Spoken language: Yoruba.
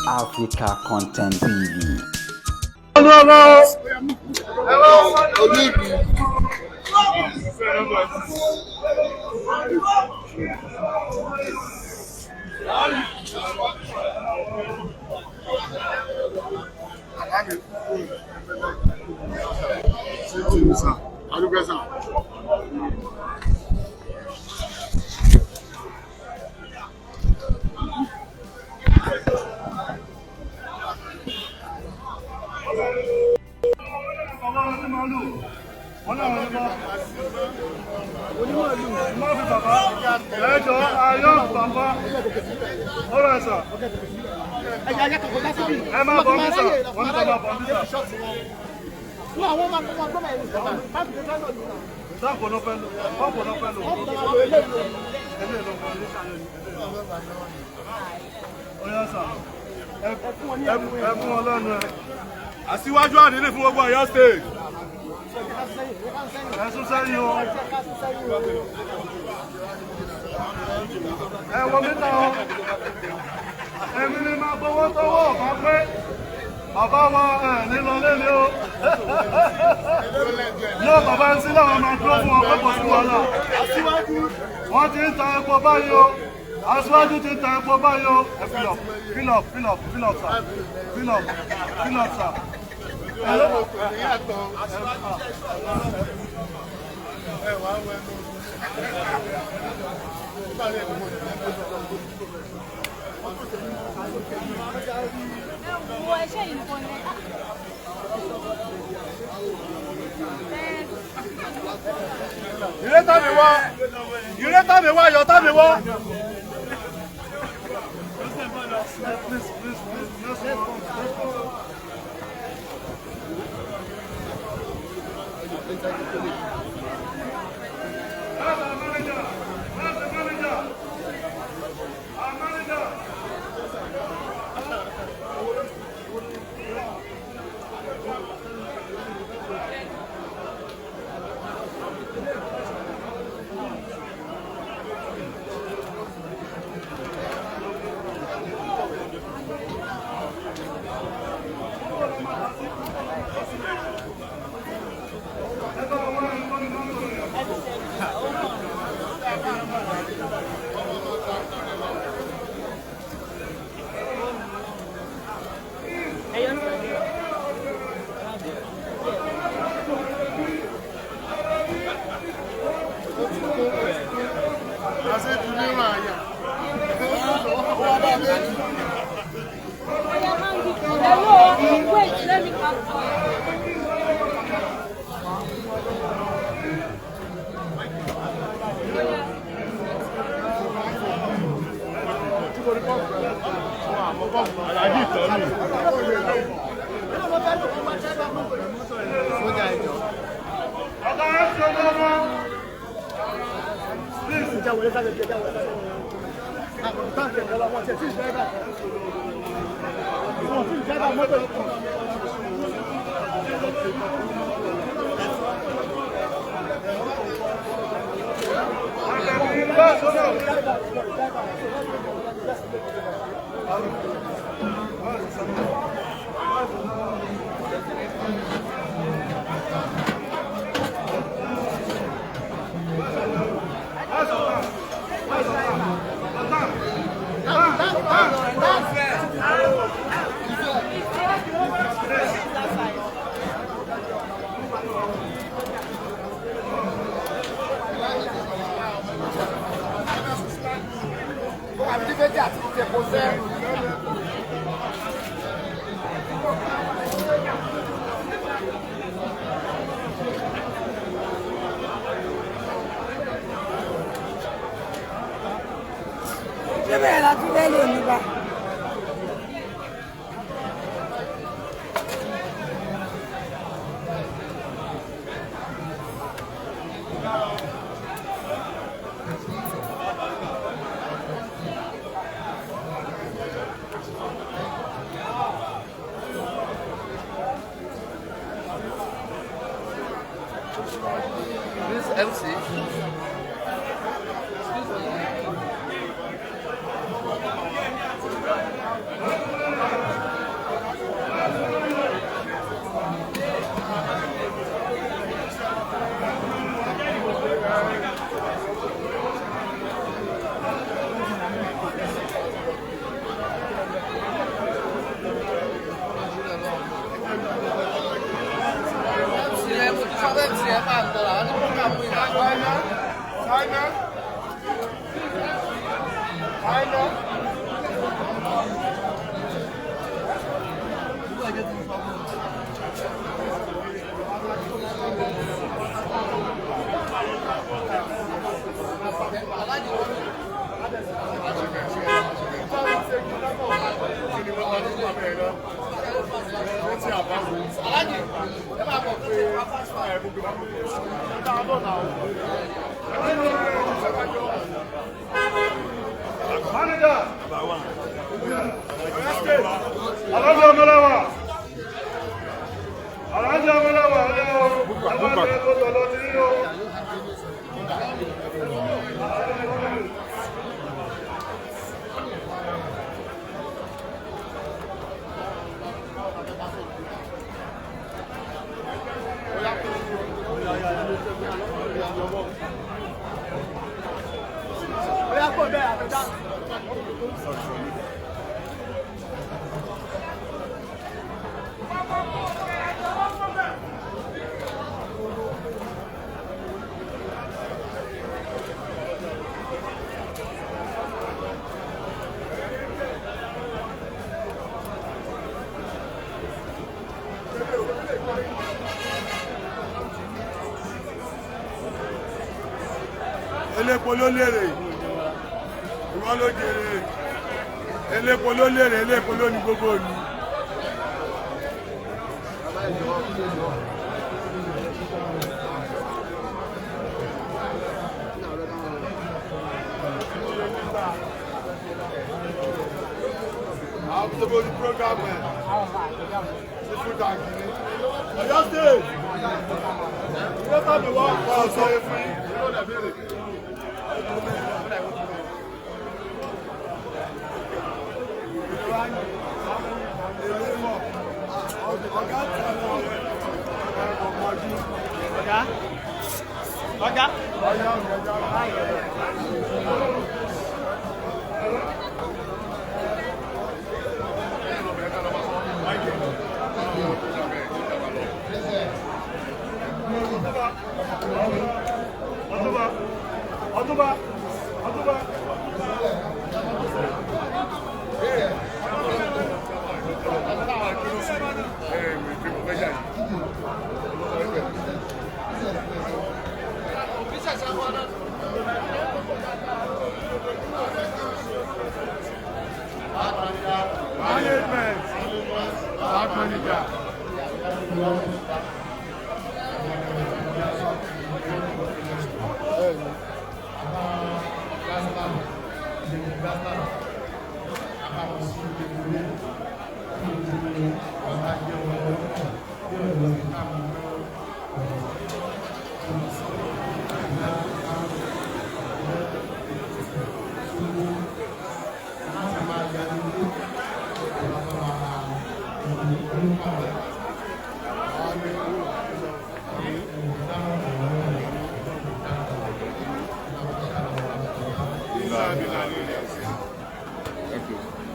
Africa Content TV. Ẹjọ́ ayọ́ bàbá ọ̀rọ̀ ẹ̀sà. Ẹ máa bọ̀ mí sà, wọ́n ní ká máa bọ̀ mí sà. Sáàpù ló fẹ́ lò, pọ́ǹpù ló fẹ́ lò. Eléyìí ló fẹ́ lò. Ó yá sà, ẹ fún wọn lẹ́nu ẹ. Aṣíwájú àdínní fún gbogbo Ọ̀yọ́ State. Ẹ sún sẹ́yìn o. Ẹ wọ mítà o. Èmi ni máa gbowó tọwọ́ ọ̀bá pé bàbá wa ẹ̀ ní lọ lélẹ̀ o. Yóò bàbá ń sílẹ̀ wọn máa dúró fún wọn pé kò sí wàhálà. Wọ́n ti ń ta epo báyìí o. Aṣíwájú ti ń ta epo báyìí o. Ẹ fill up, fill up, fill up, fill up, sir. Fill up, fill up, sir. Wo ẹṣẹ́ yìí nìkan ni. Ìrẹ́ tàbí wá, ìrẹ́ tàbí wá, ayọ̀ tàbí wá. Please, please, please, let's go. Let's go. That's our manager. That's the manager. Our manager. Hello, wait, let me come. Ọ̀gá ẹ̀ ṣe lọ́wọ́. Please. Ṣé bẹ́ẹ̀ la tún fẹ́ lò ní bá? This MC. Final. Final. Manager. Alhaji Ọmọláwà. Alhaji Ọmọláwà ọ̀yá o. Ẹ bá mi kó tọ̀dọ̀ tí yín o. Elépo ló lérè, ìwọ ló jèrè. Elépo ló lérè, elépo ló ní gbogbo òní. Àwọn tó bójú program ẹ̀ ní fún tàǹkì ní. Ọ̀yọ́ state, ìrẹ́ta mi wọ́n kọ́ ọ̀sọ́ fún yín. Ọ̀gá. Ọtúnba. Ọtúnba. Ọtúnba. Management, bank manager.